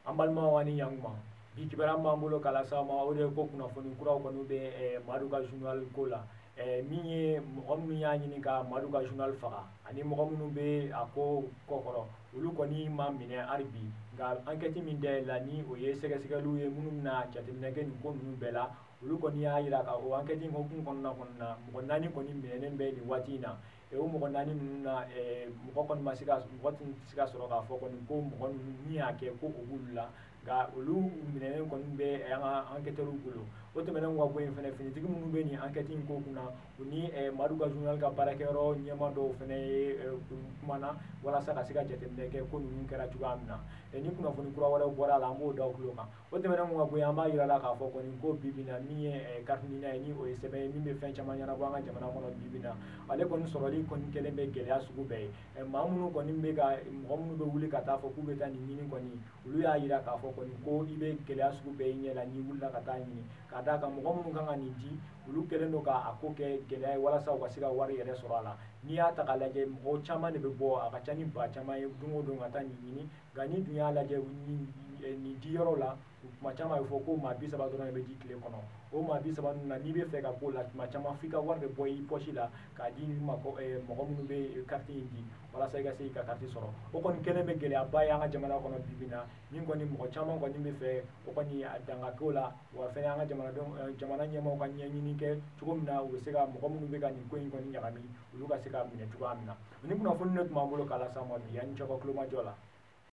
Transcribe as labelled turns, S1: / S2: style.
S1: An balimaw ani ɲankuma, bi kibaruya b'an bolo k'a lase aw ma, o de ye ko kunnafoni kuraw kɔni bɛ Madu ka journal ko la. Min ye mɔgɔ minnu y'a ɲini ka Madu ka journal faga ani mɔgɔ minnu bɛ a ko kɔkɔrɔ, olu kɔni ma minɛ hali bi. Nka enquête min dayɛlɛla, ni o ye sɛgɛsɛgɛliw ye minnu bɛna jateminɛ kɛ nin ko ninnu bɛɛ la, olu kɔni y'a jira ka o enquête in hukumu kɔnɔna na mɔgɔ 4 kɔni minɛnen bɛ nin waati in na. O mɔgɔ 4 ninnu na, mɔgɔ kɔni ma se ka, mɔgɔ tun tɛ se ka sɔrɔ k'a fɔ kɔni ko mɔgɔ ninnu min y'a kɛ ko o b'olu la, nka olu minɛnen kɔni bɛ an ka enquêteurs bolo. O tɛmɛnen ka bɔ yen fɛnɛ, finitigi minnu bɛ nin enquête in ko kunna, u ni Madu ka journal ka baarakɛyɔrɔ ɲɛmaa dɔw fɛnɛ ye kumana walasa ka se ka jateminɛ kɛ ko ninnu kɛra cogoya min na. Ni kunnafoni kura wɛrɛw bɔra a la, an b'o da u tulo kan. O tɛmɛnen ka bɔ yen, an b'a yira la k'a fɔ kɔni ko bi bi in na, min ye carte NINA ye, ni o ye sɛbɛn ye min bɛ fɛn caman ɲɛnabɔ an ka jamana kɔnɔ bi bi in na, ale kɔni sɔrɔli kɔni kɛlen bɛ gɛlɛya sugu bɛɛ ye. Maa minnu kɔni bɛ ka, mɔgɔ minnu bɛ wuli ka taa fɔ k'u bɛ taa nin ɲini kɔni, olu y'a yira k'a fɔ kɔni ko i bɛ gɛlɛya sugu bɛɛ ye ɲɛ la n'i wulila ka taa ɲini, ka d'a kan mɔgɔ minnu kan ka nin di, olu kɛlen don k'a ko kɛ gɛlɛya ye walasa u ka se ka wari yɛrɛ sɔrɔ a la. N'i y'a ta k'a lajɛ, mɔgɔ caman de bɛ bɔ, a ka ca ni ba caman ye don o don ka taa nin ɲini. Nka ni dun y'a lajɛ nin di yɔrɔ la, tuma caman a bɛ fɔ ko maa 30 dɔrɔn de bɛ di tile kɔnɔ. O maa 30 ninnu na, n'i bɛ fɛ ka k'o la, tuma caman f'i ka wari de bɔ i pɔsi la k'a di ma mɔgɔ minnu bɛ carte in di walasa i ka se k'i ka carte sɔrɔ. O kɔni kɛlen bɛ gɛlɛyaba ye an ka jamana kɔnɔ bi bi in na, min kɔni mɔgɔ caman kɔni bɛ fɛ o kɔni a dan ka k'o la. Wa fɛnɛ an ka jamanadenw, jamana ɲɛmaaw ka ɲɛɲini kɛ cogo min na u bɛ se ka mɔgɔ minnu bɛ ka nin ko in kɔni ɲagami, olu ka se ka minɛ cogoya min na. Ni kunnafoni de tun b'an bolo k'a lase aw ma bi, yanni cɛkɔ kulomajɔ la.